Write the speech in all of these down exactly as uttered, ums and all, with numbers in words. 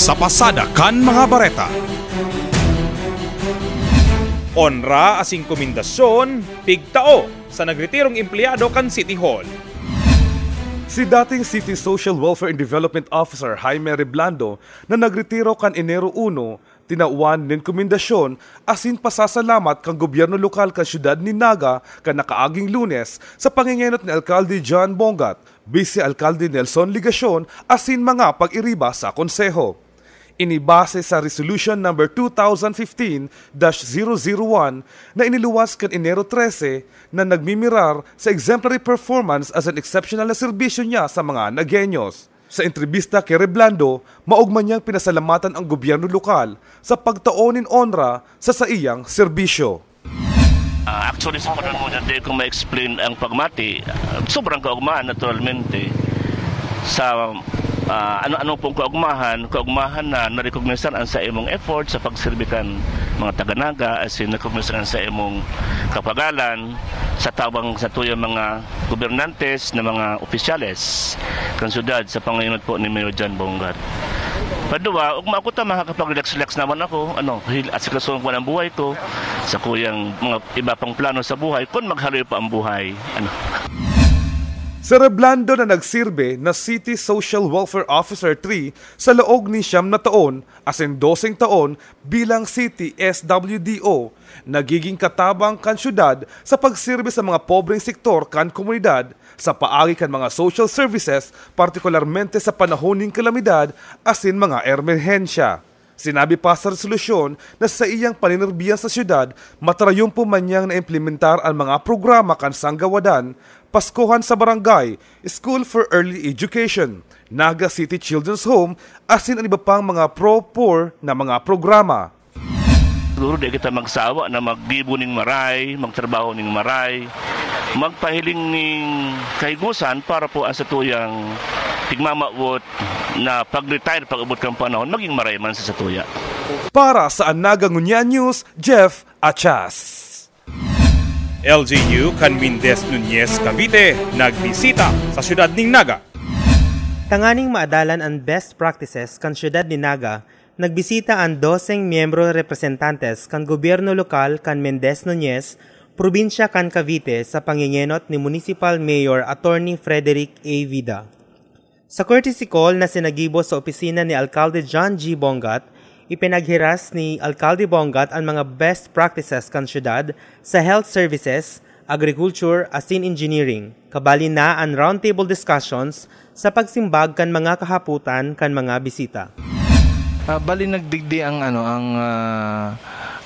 Sa pasada kan mga bareta. Onra asin komendasyon, pigtao sa nagretirong empleyado kan City Hall. Si dating City Social Welfare and Development Officer Jaime Reblando, na nagretiro kan Enero uno, tinawan nin komendasyon asin pasasalamat kan gobyerno lokal kan siyudad nin Naga kan nakaaging Lunes sa pangengenot ni Alkalde John Bongat, Bise Alkalde Nelson Legacion asin mga pag-iriba sa konseho. Ini base sa Resolution Number two thousand fifteen dash zero zero one na iniluwas kan Enero trese, na nagmimirar sa exemplary performance asin exceptional na serbisyo niya sa mga Nagueños. Sa entrebista ki Reblando, maogma niyang pinasalamatan ang gobyerno lokal sa pagtao nin onra sa saiyang serbisyo. Ah, actually, sa panahon mo dyan, di ko ma-explain ang pagmati. Ah, sobrang kaugmahan, naturalmente. Sa ah, ano-ano pong kaugmahan, kaugmahan na narecognisan ang sa imong effort sa pagserbi kan mga taga-Naga, asin narecognisan ang sa imong kapagalan sa tabang sa tuyang mga gobernantes na mga opisyales kan syudad sa pangayon po ni Mayor John Bongat. Paduwa, ugma ako ta makakapag-relax-relax naman ako, ano, hil- asikasuhan ko ang buhay ko, sa kuyang mga iba pang plano sa buhay, kung maghaloy pa ang buhay. Ano. Si Reblando na nagsirbe na City Social Welfare Officer three sa laog ni siyam na taon, asin doseng taon bilang City S W D O, nagiging katabang kan syudad sa pagsirbe sa mga pobreng sektor kan komunidad sa paagi kan mga social services, partikularmente sa panahon nin kalamidad asin mga emerhensya. Sinabi pa sa resolusyon na sa iyang paninirbiyan sa syudad, matrayumpo man niyang naimplementar an mga programa kan Sanggawadan, Paskohan sa Barangay, School for Early Education, Naga City Children's Home, asin an iba pang mga pro-poor na mga programa. Siguro di kita magsawa na maggibo ning maray, magtrabaho ning maray, magpahiling ning kahigusan para po ang satuyang tigmamawot na pag-retire pag-abot kang panahon, maging maray man sa satuya. Para sa Anaga Ngunyan News, Jeff Achas. L G U kan Mendez Nunez Cavite nagbisita sa siyudad ning Naga. Tanganing maadalan an best practices kan siyudad ni Naga, nagbisita an doseng miyembro representantes kan gobyerno lokal kan Mendez Nunez, probinsya kan Cavite, sa pangengenot ni Municipal Mayor Attorney Frederick A. Vida. Sa courtesy call na sinagibo sa opisina ni Alkalde John G. Bongat, ipinaghiras ni Alkalde Bongat an mga best practices kan syudad sa health services, agriculture, asin engineering, kabali na an roundtable discussions sa pagsimbag kan mga kahapotan kan mga bisita. Ah, bali nagdigdi ang ano ang ah,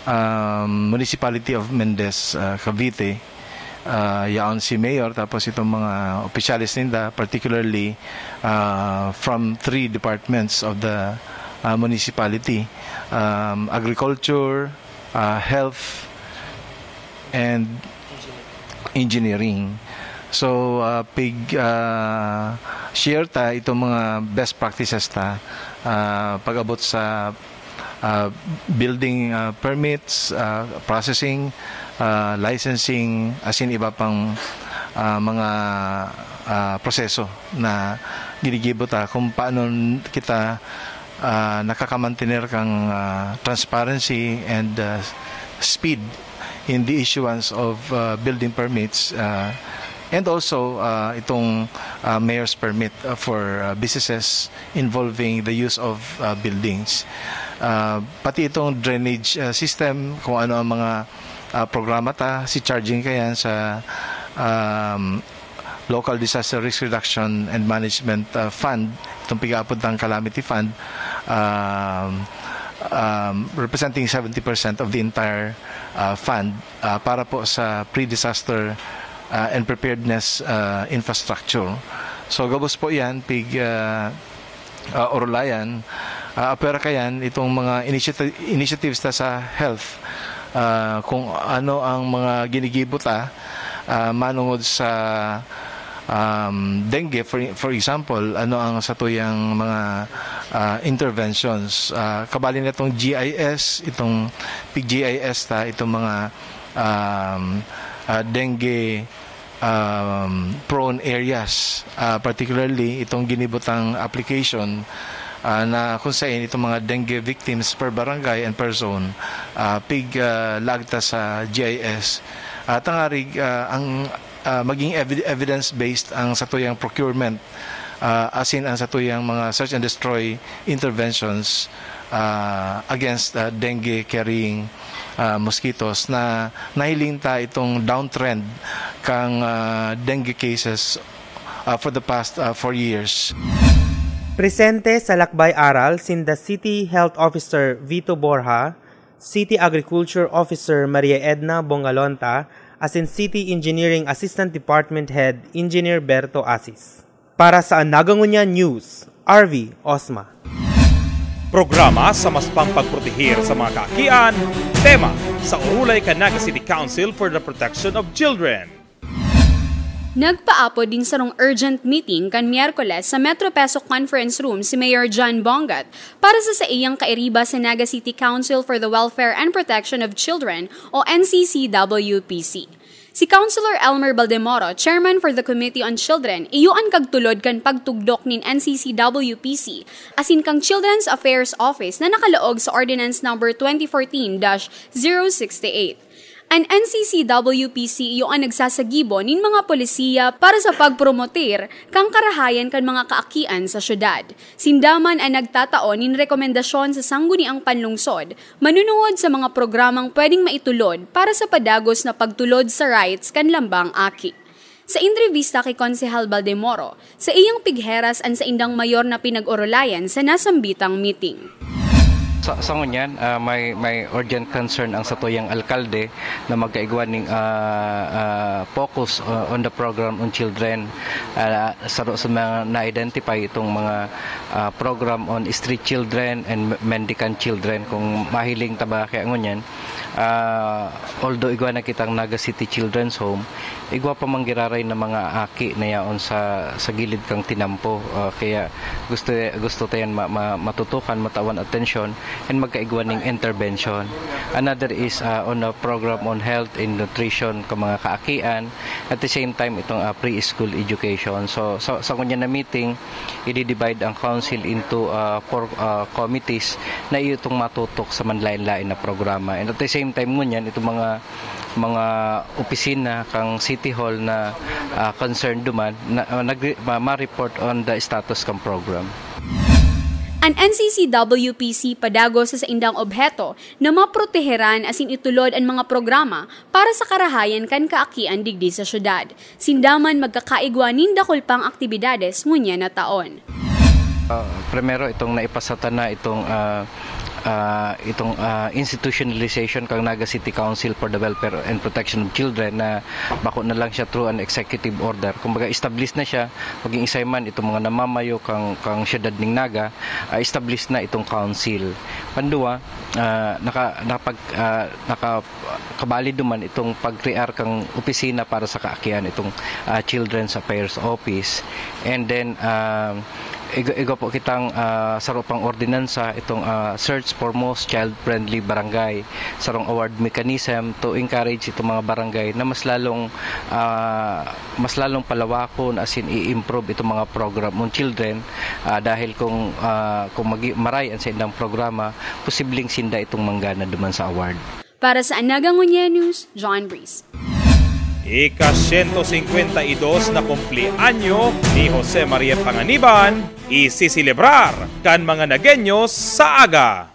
um, Municipality of Mendez, ah, Cavite. Ah, yaon si Mayor tapos itong mga opisyales ninda, particularly ah, from three departments of the ah, municipality, um, agriculture, ah, health, and engineering. So uh, pig uh, share ta itong mga best practices ta uh, pag-abot sa uh, building uh, permits, uh, processing, uh, licensing, asin iba pang uh, mga uh, proseso na ginigibo ta kung paano kita uh, nakakamantener kang uh, transparency and uh, speed in the issuance of uh, building permits uh, and also uh, itong uh, mayor's permit uh, for uh, businesses involving the use of uh, buildings. Uh, pati itong drainage uh, system, kung ano ang mga uh, programa ta, si charging kayan sa um, Local Disaster Risk Reduction and Management uh, Fund, itong pigaapod ng Calamity Fund, um, um, representing seventy percent of the entire uh, fund uh, para po sa pre-disaster uh, and preparedness uh, infrastructure. So gabos po yan, pig uh, uh, Orolayan, uh, apwera kayan itong mga initiati- initiatives ta sa health, uh, kung ano ang mga ginigibo ta uh, manungod sa um, dengue, for, for example, ano ang satuyang mga uh, interventions. Uh, kabali na itong G I S, itong P G I S ta, itong mga um, uh, dengue um, prone areas, uh, particularly itong ginibutang application ah, na kung sain itong mga dengue victims per barangay and per zone, ah, pig, ah, laag ta sa G I S. At tangarig, ah, ang, ah, maging evi-, evidence-based ang satuyang procurement, ah, asin ang satuyang mga search and destroy interventions, ah, against, ah, dengue carrying, ah, mosquitoes na nahiling ta itong downtrend kang, ah, dengue cases, ah, for the past, ah, four years. Presente sa lakbay aral sinda City Health Officer Vito Borja, City Agriculture Officer Maria Edna Bongalonta, asin City Engineering Assistant Department Head Engineer Berto Asis. Para sa Nagangunyan News, R V Osma. Programa sa mas pampagprotehir sa mga kaakian, tema sa Orulay kan Naga City Council for the Protection of Children. Nagpaapod nin sarong urgent meeting kan Miyerkules sa Metro Peso Conference Room si Mayor John Bongat para sa saiyang kairiba sa Naga City Council for the Welfare and Protection of Children o N C C W P C. Si Councilor Elmer Baldemoro, Chairman for the Committee on Children, iyo an kagtulod kan pagtugdok nin N C C W P C asin kan Children's Affairs Office na nakalaog sa Ordinance Number twenty fourteen dash zero sixty-eight. An N C C W P C iyo an nagsasagibo nin mga polisiya para sa pagpromotir kan karahayan kan mga kaakian sa syudad. Sinda man an nagtatao nin rekomendasyon sa sangguniang panlungsod manunungod sa mga programang pwedeng maitulod para sa padagos na pagtulod sa rights kan lambang aki. Sa entrevista ki Konsehal Baldemoro, saiyang pigheras an saindang mayor na pinag-orolayan sa nasambitang meeting. Sa, sa ngunyan, ah, may, may urgent concern ang satuyang alkalde na magkaigwa ning, ah, ah, focus, ah, on the program on children. Ah, saro sa mga na-identify itong mga, ah, program on street children and mendicant children. Kung mahiling ta ba kaya ngunyan, ah, although igwa na kitang Naga City Children's Home, igwa pa man giraray na mga aki na yaon sa, sa gilid kang tinampo. Ah, kaya gusto, gusto ta yan ma-, ma-, matutukan, matawan atensyon, and magkaigwa ning intervention. Another is, ah, on a program on health and nutrition ka mga kaakian, at the same time itong, ah, preschool education. So, sa, sa ngunyan na meeting, i-divide ang council into, ah, four, ah, committees na iyo itong matutok sa manlain-lain na programa. And at the same time ngunyan, itong mga, mga opisina kang City Hall na, ah, concerned duman, na, ah, nagre-, ma-, ma-report on the status kang program. An N C C W P C padagos sa saindang obheto na maproteheran asin itulod an mga programa para sa karahayan kan kaakian digdi sa syudad. Sinda man magkakaigwa nin dakul pang aktibidades ngunyan na taon. Ah, primero, itong naipasa ta na itong, ah, ah, itong, ah, institutionalization kang Naga City Council for the Welfare and Protection of Children na bako na lang siya through an executive order. Kumbaga, established na siya, maging isay man itong mga namamayo kang, kang siyudad ning Naga, ah, established na itong council. Pandua, ah, naka-, napag-, ah, naka-, kabali duman itong pag-crear kang opisina para sa kaakian, itong, ah, Children's Affairs Office. And then, ah, igo, igo po kitang, ah, saro pang ordinansa, itong, ah, Search for Most Child-Friendly Barangay, sarong award mechanism to encourage itong mga barangay na mas lalong, ah, mas lalong palawakon, asin i-improve itong mga program on children, ah, dahil kung, ah, kung magi-, maray an saindang programa, posibleng sinda itong manggana duman sa award. Para sa Anaga Ngunyan News, John Breeze. Ika-siyento singkwenta y dos na kumpleanyo ni Jose Maria Panganiban isiselebrar kan mga Nagueños sa aga.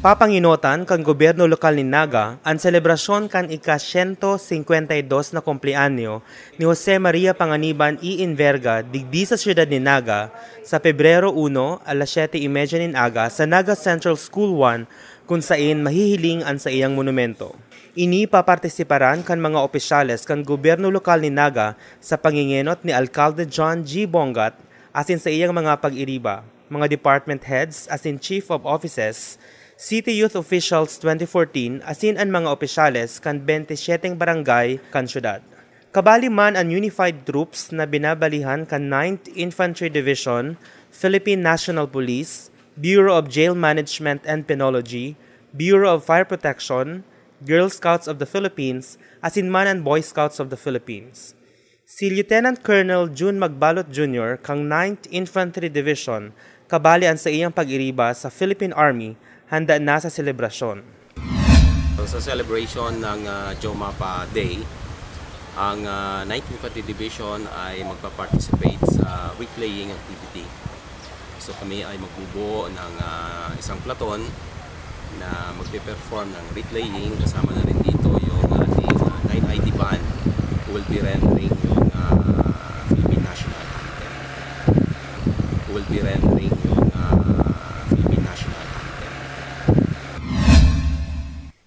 Papanginotan kan gobyerno lokal nin Naga an selebrasyon kan ika-siyento singkwenta y dos na kumpleanyo ni Jose Maria Panganiban y Inverga digdi sa siyudad nin Naga sa Pebrero uno, alas siyete y media nin aga sa Naga Central School one, kun saen mahihiling an saiyang monumento. Ini papartisiparan kan mga opisyales kan gobyerno lokal nin Naga sa pangengenot ni Alkalde John G. Bongat asin saiyang mga pag-iriba, mga department heads asin chief of offices, City Youth Officials twenty fourteen asin an mga opisyales kan bente siyeteng barangay kan syudad. Kabali man an unified troops na binabalihan kan Ninth Infantry Division, Philippine National Police, Bureau of Jail Management and Penology, Bureau of Fire Protection, Girl Scouts of the Philippines, asin man an Boy Scouts of the Philippines. Si Lieutenant Colonel Jun Magbalot Junior kan Ninth Infantry Division Kabali an saiyang pag-iriba sa Philippine Army, handa na sa selebrasyon. Sa celebration ng uh, Jomapa Day, ang uh, Ninth Infantry Division ay magpa-participate sa wreath-laying activity. So kami ay magbubuo ng uh, isang platon na magpe-perform ng wreath-laying, kasama na rin dito yung ating uh, nine I D band who will be rendering yung uh, Philippine National Anthem. Who will be rendering yung uh, Philippine National Anthem.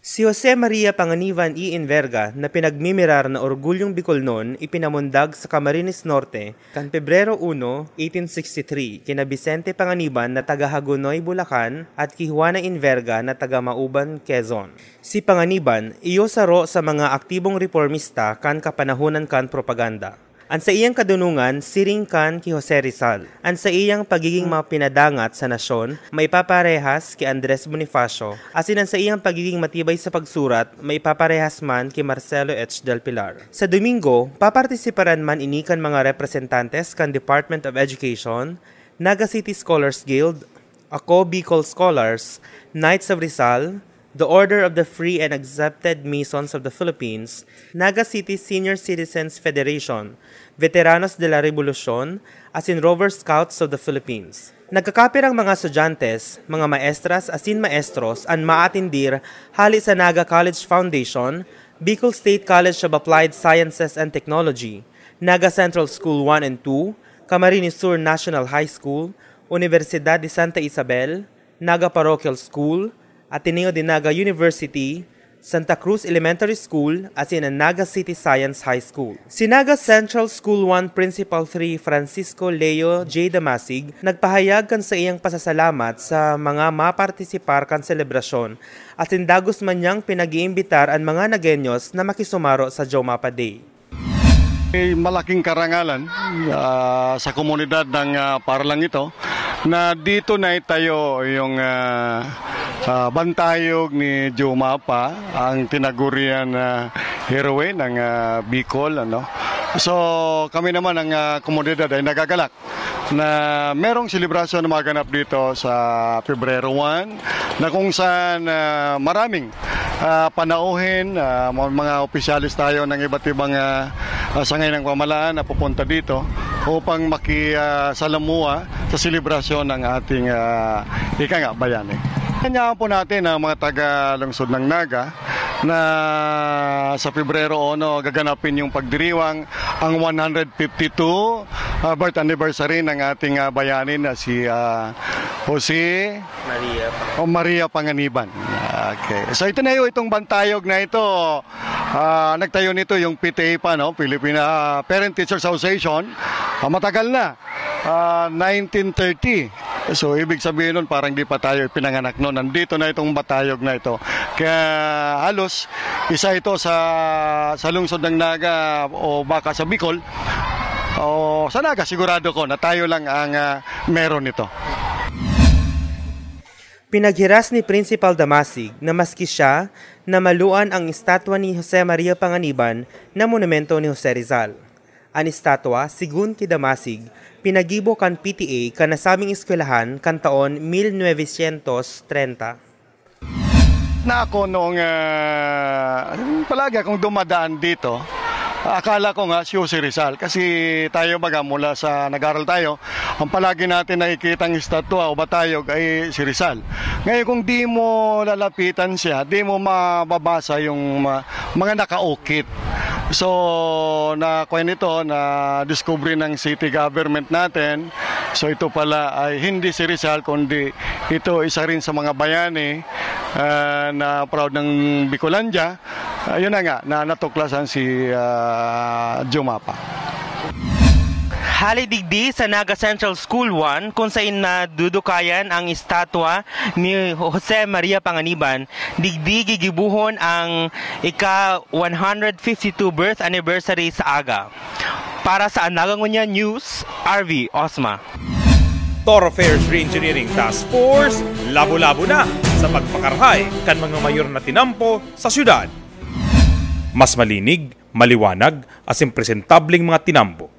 Si Jose Maria Panganiban y Enverga, na pinagmimirar na Orgulyong Bicolnon, ipinamundag sa Camarines Norte kan Pebrero uno, eighteen sixty-three, kina Vicente Panganiban na taga Hagonoy, Bulacan, at ki Juana Enverga na taga Mauban, Quezon. Si Panganiban, iyo saro sa mga aktibong repormista kan kapanahonan kan propaganda. An saiyang kadunongan siring kan ki Jose Rizal. An saiyang pagiging mapinadangat sa nasyon maipaparehas ki Andres Bonifacio, asin an saiyang pagiging matibay sa pagsurat maipaparehas man ki Marcelo H. Del Pilar. Sa Domingo, papartisiparan man ini kan mga representantes kan Department of Education, Naga City Scholars Guild, Ako Bicol Scholars, Knights of Rizal, the Order of the Free and Accepted Masons of the Philippines, Naga City Senior Citizens Federation, Veteranos de la Revolucion, asin Rover Scouts of the Philippines. Nagkakapirang mga estudyante, mga maestras asin maestros an maatindir hali sa Naga College Foundation, Bicol State College of Applied Sciences and Technology, Naga Central School one and two, Camarines Sur National High School, Universidad de Santa Isabel, Naga Parochial School, Ateneo de Naga University, Santa Cruz Elementary School, asin an Naga City Science High School. Si Naga Central School one Principal three Francisco Leo J. Damasig nagpahayag kan saiyang pasasalamat sa mga mapartisipar kan selebrasyon, asin dagos man niyang pinag-iimbitar an mga Nagueños na makisumaro sa Jomapa Day. May malaking karangalan uh, sa komunidad ng uh, parlang ito na dito na itayo yung uh, uh, bantayog ni Jumapa, ang tinagurian na uh, heroe ng uh, Bicol. Ano? So kami naman ang uh, komunidad ay nagagalak na merong selebrasyon na maganap dito sa Pebrero one na kung saan uh, maraming uh, panauhin, uh, mga opisyalis tayo ng iba't ibang uh, uh, sangay ng pamalaan na pupunta dito upang makisalamuha uh, sa selebrasyon ng ating uh, ika nga bayani. Kanyaan po natin ang mga taga lungsod ng Naga na sa Pebrero uno gaganapin yung pagdiriwang ang one hundred fifty-two uh, birth anniversary ng ating uh, bayani na si uh, Jose Maria. O Maria Panganiban. Okay. So ito na yung itong bantayog na ito. Uh, nagtayo nito yung P T A pa, no? Philippine uh, Parent Teachers Association. Uh, matagal na. Uh, nineteen thirty. So ibig sabihin nun parang di pa tayo pinanganak noon. Nandito na itong batayog na ito. Kaya halos isa ito sa sa lungsod ng Naga o baka sa Bicol o sa Naga sigurado ko na tayo lang ang uh, meron nito. Pinaghiras ni Principal Damasig na maski siya na maluan ang estatwa ni Jose Maria Panganiban na monumento ni Jose Rizal. An estatwa, sigun ki Damasig, pinagibo kan P T A kan nasabing eskwelahan kan taon mil novecientos trenta. Na ako noong uh, palagi akong dumadaan dito, akala ko nga si Jose Rizal kasi tayo baga mula sa nag-aral tayo, ang palagi natin nakikitang estatwa o batayog ay si Rizal. Ngayon kung di mo lalapitan siya, di mo mababasa yung uh, mga nakaukit. So, na kuha nito, na discovery ng city government natin. So, ito pala ay hindi si Rizal, kundi ito isa rin sa mga bayani uh, na proud ng Bicolandia. Ayun uh, na nga, na natuklasan si uh, Jumapa. Hali digdi sa Naga Central School one kung sain nadudukayan ang estatwa ni Jose Maria Panganiban, digdi gigibuhon ang ika one hundred fifty-two birth anniversary sa aga. Para sa Anaga Ngunyan News, R V Osma. Thoroughfares Reengineering Task Force, labo-labo na sa pagpakarahay kan mga mayor na tinampo sa syudad. Mas malinig, maliwanag, asin presentableng mga tinambo.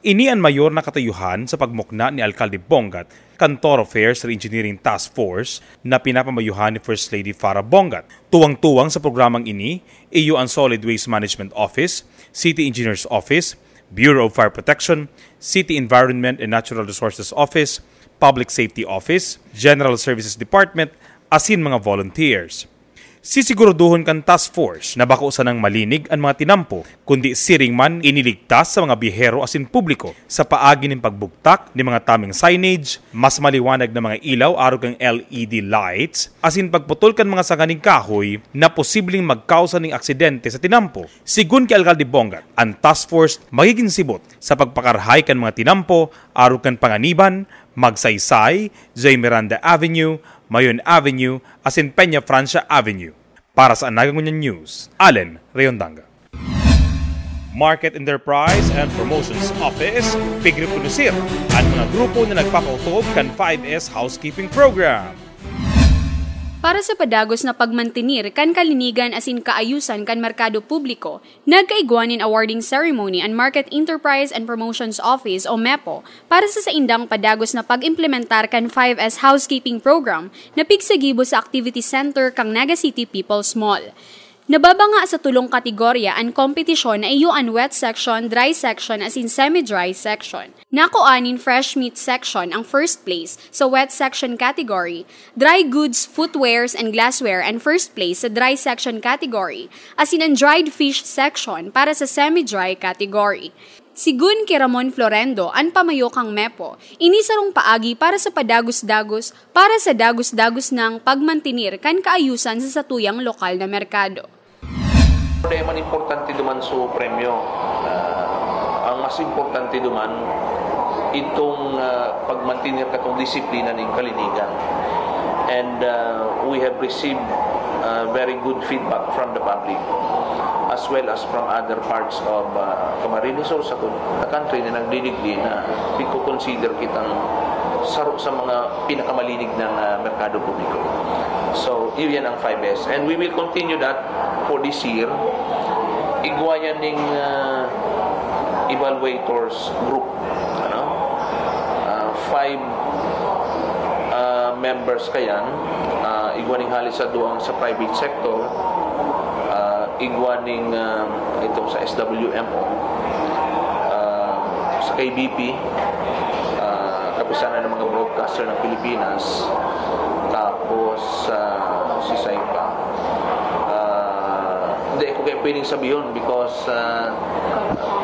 Ini an mayor na katuyuhan sa pagmukna ni Alkalde Bongat kan Thoroughfares Reengineering Task Force na pinapamayohan ni First Lady Farah Bongat. Tuwang-tuwang sa programang ini, iyo an Solid Waste Management Office, City Engineers Office, Bureau of Fire Protection, City Environment and Natural Resources Office, Public Safety Office, General Services Department, asin mga volunteers. Sisiguraduhon kan task force na bako sanang malinig an mga tinampo, kundi siring man iniligtas sa mga biyahero asin publiko sa paagi nin pagbugtak nin mga taming signage, mas maliwanag na mga ilaw arog kan L E D lights, asin pagputol kan mga sanga nin kahoy na posibleng magkausa nin aksidente sa tinampo. Sigun ki Alcalde Bongat, an task force magigin sibot sa pagpakarahay kan mga tinampo arog kan Panganiban, Magsaysay, Jose Miranda Avenue, Mayon Avenue, asin Peña Francia Avenue. Para sa Anaga Ngunyan News, Allen Rayondanga. Market Enterprise and Promotions Office, pigrekonosir an mga grupo na nagpapautob kan five S Housekeeping Program. Para sa padagos na pagmantenir kan kalinigan asin kaayusan kan merkado publiko, nagkaigwa nin awarding ceremony an Market Enterprise and Promotions Office o MEPO para sa saindang padagos na pag-implementar kan five S Housekeeping Program na pigsagibo sa Activity Center kan Naga City People's Mall. Nababanga sa tulong kategorya an kompetisyon na iyo an wet section, dry section asin semi-dry section. Nakua nin fresh meat section ang first place sa wet section category, dry goods, footwears and glassware an first place sa dry section category, asin an dried fish section para sa semi-dry category. Sigun ki Ramon Florendo, an pamayo kan MEPO, ini sarong paagi para sa padagos-dagos, para sa dagos-dagos nang pagmantenir kan kaayusan sa satuyang lokal na merkado. Dai man importante duman so premyo. Ah, ang mas importante duman, itong, ah, pagmantener katong disiplina ning kalinigan. And, ah, we have received, ah, very good feedback from the public as well as from other parts of, ah, Camarines or sa kun-, the country na nagdidigdi na pigko-consider kitang saro sa mga pinakamalinig na, ah, merkado publiko. So, iyo yan ang five S. And we will continue that for this year. Igwa yan ning, ah, evaluators group. Ano? Ah, five, ah, members kayan. Ah, igwa ning hali sa duwang sa private sector. Ah, igwa ning, ah, itong sa S W M O. Ah, sa K B P. Ah, Kapisanan ng mga Broadcaster ng Pilipinas. Tapos, ah, si Saipa. Ah, hindi ko kayo pwedeng sabihin because, ah,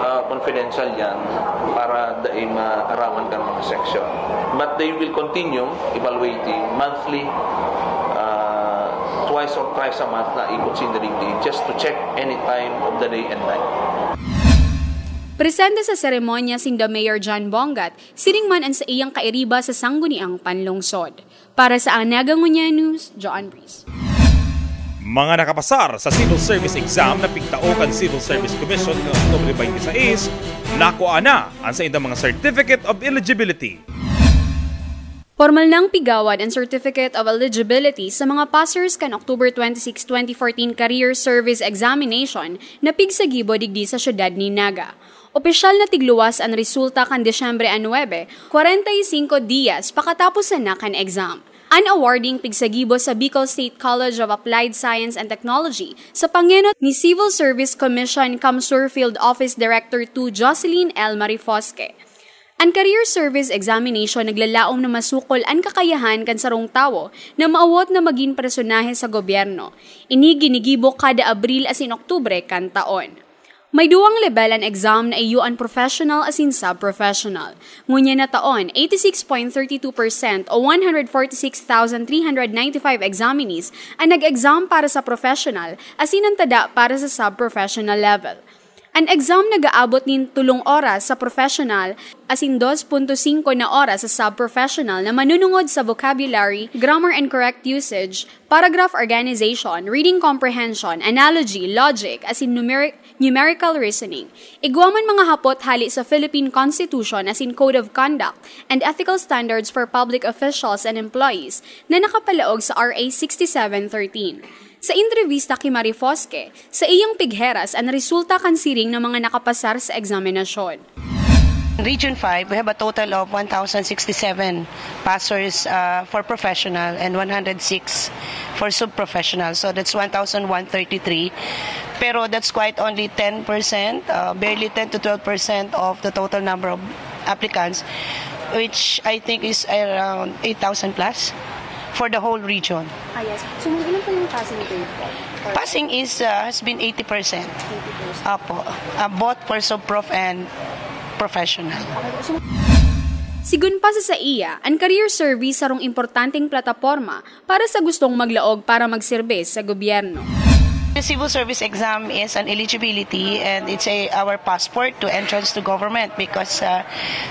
ah, confidential yan para dai maaraman kan mga section. But they will continue evaluating monthly, ah, twice or thrice a month na i-considering din just to check any time of the day and night. Presente sa seremonya sinda Mayor John Bongat, siring man an saiyang kairiba sa Sangguniang Panlungsod. Para sa Anaga Ngunyan News, Joan Breeze. Mga nakapasar sa Civil Service Exam na pigtao kan Civil Service Commission kan Oktubre twenty-six, nakua na an saindang mga Certificate of Eligibility. Pormal nang pigawad an Certificate of Eligibility sa mga passers kan October twenty-six, twenty fourteen Career Service Examination na pigsagibo digdi sa siyudad nin Naga. Opisyal na tigluwas an resulta kan Disyembre a nuebe, kwarenta y singko diyas pakatapos sana kan exam. An awarding pigsagibo sa Bicol State College of Applied Science and Technology sa pangenot ni Civil Service Commission CamSur Field Office Director two Jocelyn L. Marifosque. An Career Service Examination naglalaom na masukol an kakayahan kan sarong tawo na maawot na magin personahe sa gobyerno. Ini ginigibo kada Abril asin Oktubre kan taon. May duwang lebel an exam na iyo an professional asin sub-professional. Ngunyan na taon, eighty-six point thirty two percent o one hundred forty-six thousand three hundred ninety-five examinees an nag-exam para sa professional asin an tada para sa sub-professional level. An exam nag-aabot nin tolong oras sa professional asin dos punto singko na oras sa sub-professional na manunungod sa vocabulary, grammar and correct usage, paragraph organization, reading comprehension, analogy, logic, asin numeric numerical reasoning. Igwa man mga hapot hale sa Philippine Constitution asin Code of Conduct and Ethical Standards for Public Officials and Employees na nakapalaog sa R A sixty-seven thirteen. Sa entrevista ki Marifosque, sa iyang pigheras an resulta kan siring na mga nakapasar sa eksaminasyon. In Region five, we have a total of one thousand sixty-seven passers uh, for professional and one hundred six for sub-professional. So that's one thousand one thirty-three. Pero that's quite only ten percent, uh, barely ten to twelve percent of the total number of applicants, which I think is around eight thousand plus for the whole region. Ah, yes. So, ilan po yung passing grade po? Passing is uh, has been eighty percent. Eighty percent. Apo. Uh, both for sub-prof and professional. Okay. So, Sigun pa sa saiya, an career survey sarong importanteng plataporma para sa gustong maglaog para magserbes sa gobyerno. The civil service exam is an eligibility and it's a our passport to entrance to government because uh,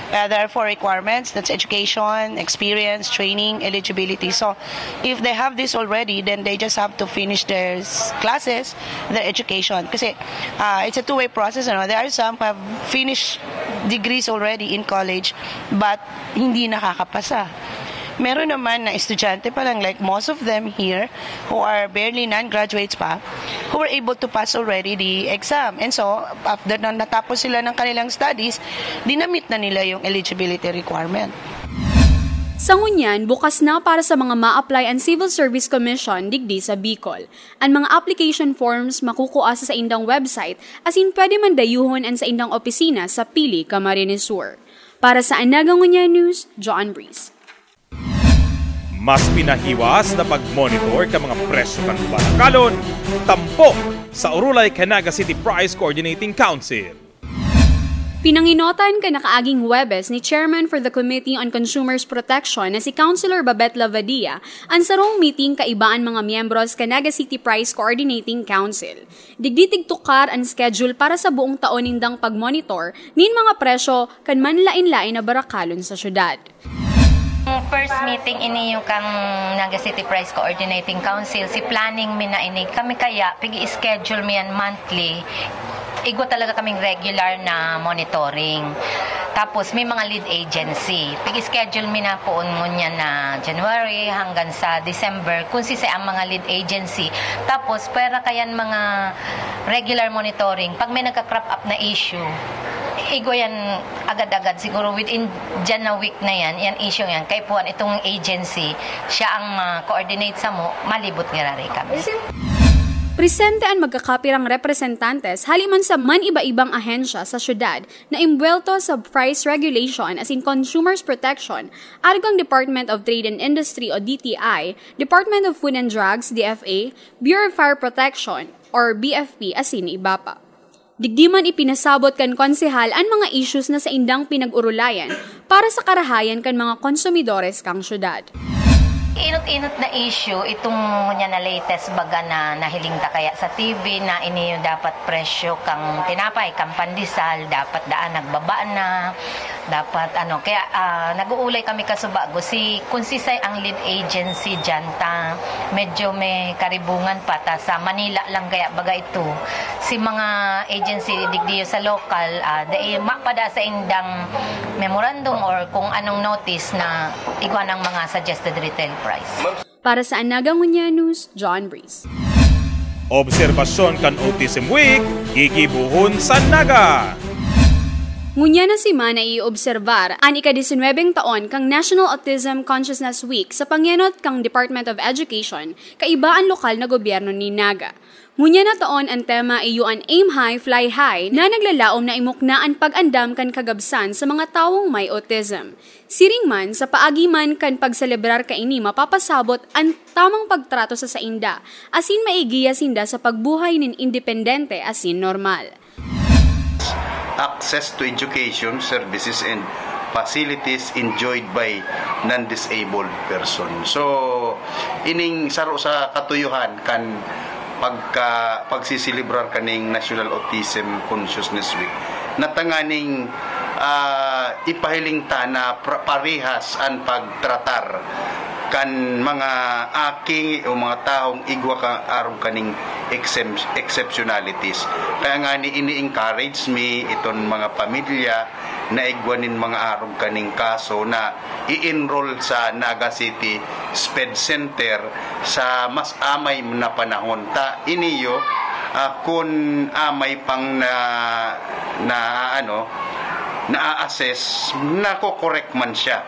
uh, there are four requirements, that's education, experience, training, eligibility. So if they have this already, then they just have to finish their s- classes, their education. Kasi uh, it's a two-way process. Ano? There are some who have finished degrees already in college but hindi nakakapasa. Meron naman na estudyante pa lang, like most of them here, who are barely non-graduates pa, who were able to pass already the exam. And so, after na natapos sila ng kanilang studies, dinamit na nila yung eligibility requirement. Sa ngunyan, bukas na para sa mga ma-apply an Civil Service Commission digdi sa Bicol. An mga application forms makukua sa saindang website asin pwede man dayuhon an saindang opisina sa Pili, Camarines Sur. Para sa Anaga Ngunyan News, John Breeze. Mas pinahiwas na pag-monitor kan mga presyo kan barakalon, tampok sa Orulay kan Naga City Price Coordinating Council. Pinanginotan kan nakaaging Huwebes ni Chairman for the Committee on Consumers Protection na si Councilor Babet Lavadia an sarong meeting kaiba an mga miyembros kan Naga City Price Coordinating Council. Digdi tigtukar an schedule para sa buong taon nindang pag-monitor nin mga presyo kan manlaen-laen na barakalon sa syudad. Ang first meeting ini yung kang Naga City Price Coordinating Council, si planning mi na ini. Kami kaya, pigi-schedule mi yan monthly. Igwa talaga kaming regular na monitoring. Tapos may mga lead agency. Pigi-schedule mi na poon ngunyan na January hanggang sa December kung sisay ang mga lead agency. Tapos pwera kayan mga regular monitoring. Pag may nagka-crop up na issue, igwa yan agad-agad, siguro within dyan na week na yan, yan issue yan. Kay puan itong agency, siya ang ma-coordinate sa mo, malibot ngirari kami. Presente an magkakapirang representantes hali man sa man iba-ibang ahensya sa syudad na imbwelto sa price regulation asin consumers protection, arog kan Department of Trade and Industry o D T I, Department of Food and Drugs, D F A, Bureau of Fire Protection or B F P asin iba pa. Digdi man ipinasabot kan konsehal an mga issues na saindang pinag-orolayan para sa karahayan kan mga konsumidores kan syudad. Inot-inot na issue itong niya na latest baga na nahiling ta kaya sa T V na ini yung dapat presyo kang tinapay, kang pandesal, dapat daan nagbaba na, dapat ano. Kaya ah, nag-uulay kami kasubago si kung sisay ang lead agency dyan ta medyo may karibungan pa ta sa Manila lang kaya baga ito. Si mga agency digdiyo sa local, ah, dai mapada sa indang memorandum or kung anong notice na igwa ng mga suggested retail price. Para sa Anaga Ngunyan News, John Breeze. Obserbasyon kan Autism Week, gigibohon sa Naga. Ngunyan na semana iobserbar an ika-disinwebeng taon kan National Autism Consciousness Week sa pangenot kan Department of Education, kaiba an lokal na gobyerno ni Naga. Ngunyan na taon an tema iyo an Aim High, Fly High na naglalaom na imukna an pag-andam kan kagabsan sa mga tawong may autism. Siring man, sa paagi man kan pagselebrar kaini mapapasabot an tamang pagtrato sa sainda, asin maigiya sinda sa pagbuhay nin independente asin normal. Access to education, services, and facilities enjoyed by non-disabled person. So, ining saro sa katuyuhan kan pagka pagsiselebrar kaning National Autism Consciousness Week, natanganing ah, ipahiling ta na pra- parehas an pagtratar kan mga aki o mga taong igwa ka arog kaning exemp- exceptionalities. Kaya nga ni ini-encourage mi iton mga pamilya na igwa nin mga arog kaning kaso na i-enroll sa Naga City Sped Center sa mas amay na panahon. Ta iniyo, ah, kun amay pang na, na ano, Na-assess, nako-correct man siya.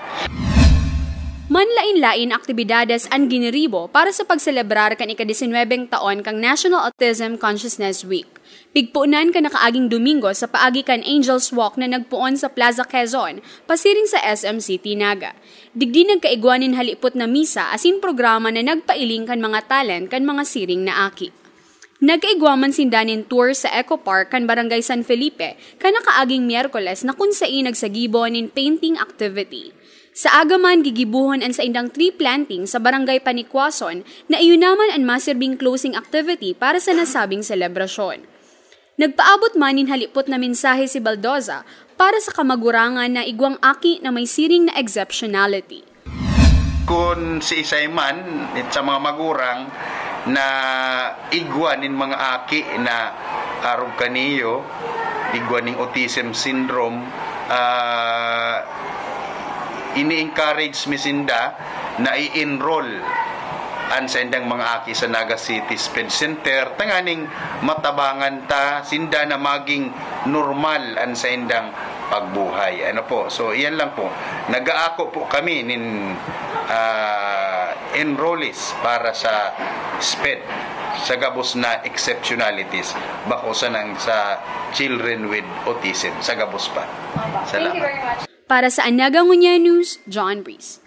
Manlain-lain aktibidades an giniribo para sa pagselebrar kan ika-disinwebeng taon kan National Autism Consciousness Week. Pigpunan kan nakaaging Domingo sa paagi kan Angels Walk na nagpoon sa Plaza Quezon, pasiring sa S M City Naga. Digdi nagkaigwa nin halipot na misa asin programa na nagpailing kan mga talent kan mga siring na aki. Nagkaigwa man sinda nin tour sa Eco Park kan Barangay San Felipe kan nakaaging Miyerkules na kun sain nagsagibo nin painting activity. Sa aga man, gigibohon an saindang tree planting sa Barangay Panikwason na iyo naman an masirbing closing activity para sa nasabing selebrasyon. Nagpaabot man nin halipot na mensahe si Baldoza para sa kamagurangan na igwang aki na may siring na exceptionality. Kun si isay man it sa mga magurang na igwa nin mga aki na arog kaniyo, igwa ning autism syndrome, ah, ini-encourage mi sinda na i-enroll an saindang mga aki sa Naga City SPED Center tanganing matabangan ta sinda na maging normal an saindang pagbuhay. Ano po? So, iyan lang po. Nag-aako po kami nin ah, enrollees para sa SPED sa gabos na exceptionalities, bako sanang sa children with autism, sa gabos pa. Salamat. Para sa Anaga Ngunyan News, John Breeze.